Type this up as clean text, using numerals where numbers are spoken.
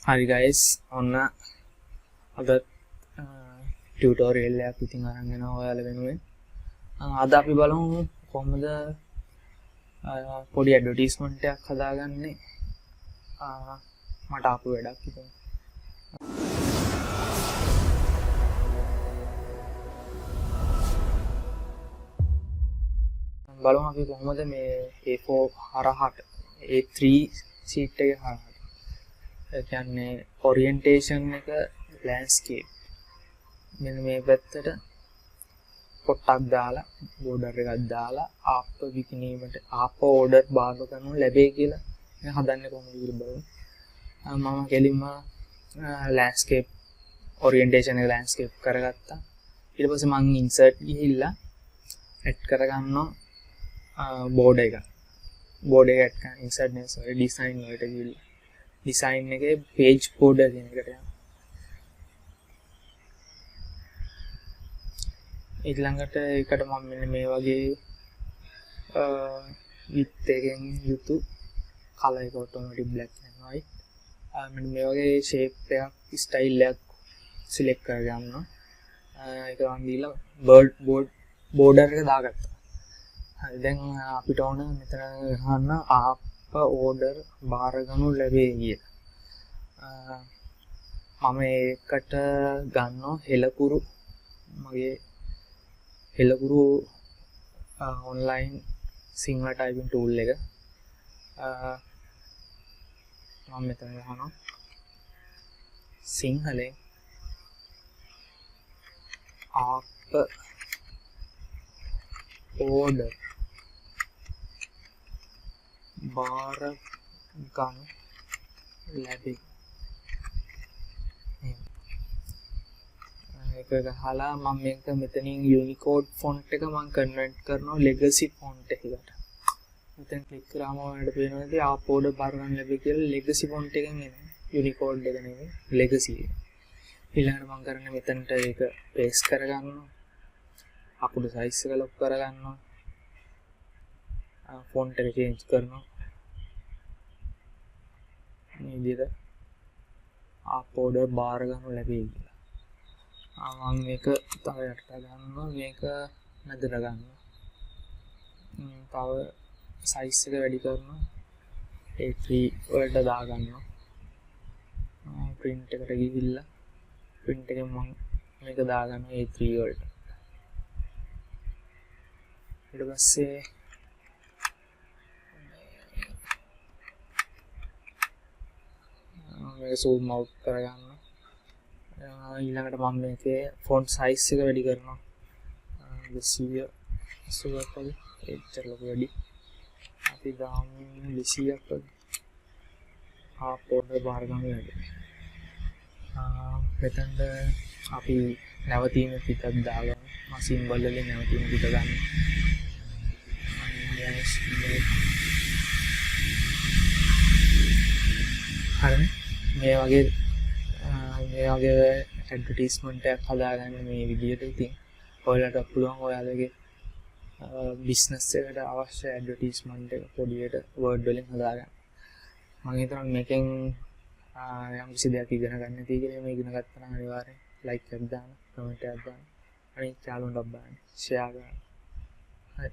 හරි ගයිස්, ඔන්න අද ටියුටෝරියල් එකක් ඉතින් අරන් එනවා ඔයාලා වෙනුවෙන්. අද අපි බලමු කොහොමද පොඩි ඇඩ්වර්ටයිස්මන්ට් එකක් හදාගන්නේ. මට ආපු වැඩක් ඉතින්. බලමු අපි කොහොමද මේ A4 හරහට A3 sheet එක හරහට, ඒ කියන්නේ ඔරියන්ටේෂන් එක ලෑන්ඩ්ස්කේප්, මෙන්න මේ පැත්තට පොට්ටක් දාලා බෝඩර් එකක් දාලා ආප්ප විකිණීමට ආප්ප ඕඩර් බාර ගන්නු ලැබේ කියලා මේ හදන්නේ කොහොමද කියලා බලමු. මම කෙලින්ම ලෑන්ඩ්ස්කේප් ඔරියන්ටේෂන් එක ලෑන්ඩ්ස්කේප් කරගත්තා. ඊට පස්සේ මං ඉන්සර්ට් ගිහිල්ලා ඇඩ් කරගන්නවා බෝඩර් එක. බෝඩර් එක ඇඩ් කරන ඉන්සර්ට් නේ, සෝරි, ඩිසයින් වලට ගිහිල්ලා ඩිසයින් එකේ පේජ් බෝඩර් කියන එකට යනවා. ඊළඟට ඒකට මම මෙන්න මේ වගේ විත් එකෙන් යුතු කලර් එක ඔටෝමැටික් බ්ලැක් and white. මෙන්න මේ වගේ ෂේප් එකක් ස්ටයිල් එකක් සිලෙක්ට් කරගන්නවා. ඒක මම දීලා බෝඩර් එක දාගත්තා. හරි, දැන් අපිට ඕන මෙතන ගහන්න ආප්ප ඕඩර් බාරගනු ලැබේ කියලා. මම ඒකට ගන්නවා හෙළකුරු, මගේ හෙළකුරු ඔන්ලයින් සිංහල ටයිපින් ටූල් එක. මම මෙතන ගහනවා සිංහලෙන් ආප්ප ඕඩර් බාර ගනු ලැබේ. ඒක ගහලා මම මේක මෙතනින් යුනිකෝඩ් ෆොන්ට් එක මම කන්වර්ට් කරනවා ලෙගසි ෆොන්ට් එකකට. මෙතන ක්ලික් කරාම ඔයාලට පේනවා ඇති ආප් ඕඩර් බාර ගන්න ලැබේ කියලා ලෙගසි ෆොන්ට් එකෙන් එනවා. යුනිකෝඩ් එක නෙමෙයි, ලෙගසි එක. ඊළඟට මම කරන්නේ මෙතනට ඒක පේස්ට් කරගන්නවා. අකුඩු සයිස් එක ලොක් කරගන්නවා. ෆොන්ට් එක චේන්ජ් කරනවා. මේ විදිහට ආප් ඕඩර් බාර ගන්න ලැබේ කියලා. මම මේක තව යටට ගන්නවා, මේක මැදට ගන්නවා. තව සයිස් එක වැඩි කරනවා. A3 වලට දාගන්නවා. ප්‍රින්ට් එකට ගිහිල්ලා ප්‍රින්ට් එකෙන් මම මේක දාගන්නවා A3 වලට. ඊට පස්සේ මේක සූම් අවුට් කරගන්නවා. ඊළඟට මම මේකේ ෆොන්ට් සයිස් එක වැඩි කරනවා. 280ක් වගේ. එච්චර ලොකු වැඩි. අපි දාමු 200ක් වගේ. ආප් ඕඩර් බාර ගන්න වැඩි. මෙතනට අපි නැවතීම පිටක් දාගමු. මම සිම්බල් වලින් නැවතීම පිට ගන්න. හරිනේ. මේ වගේ ඇඩ්වර්ටයිස්මන්ට් එකක් හදාගන්න මේ විදිහට. ඉතින් ඔයාලට පුළුවන් ඔයාලගේ බිස්නස් එකට අවශ්‍ය ඇඩ්වර්ටයිස්මන්ට් එක පොඩියට වර්ඩ් වලින් හදාගන්න. මම හිතනවා මේකෙන් යම් කිසි දෙයක් ඉගෙන ගන්න ඇති කියලා. මේ ඉගෙන ගත්තා නම් අනිවාර්යෙන් ලයික් එකක් දාන්න, කමෙන්ට් එකක් දාන්න, අනිත් යාළුවන්ටත් බලන්න, ෂෙයා කරන්න. හරි.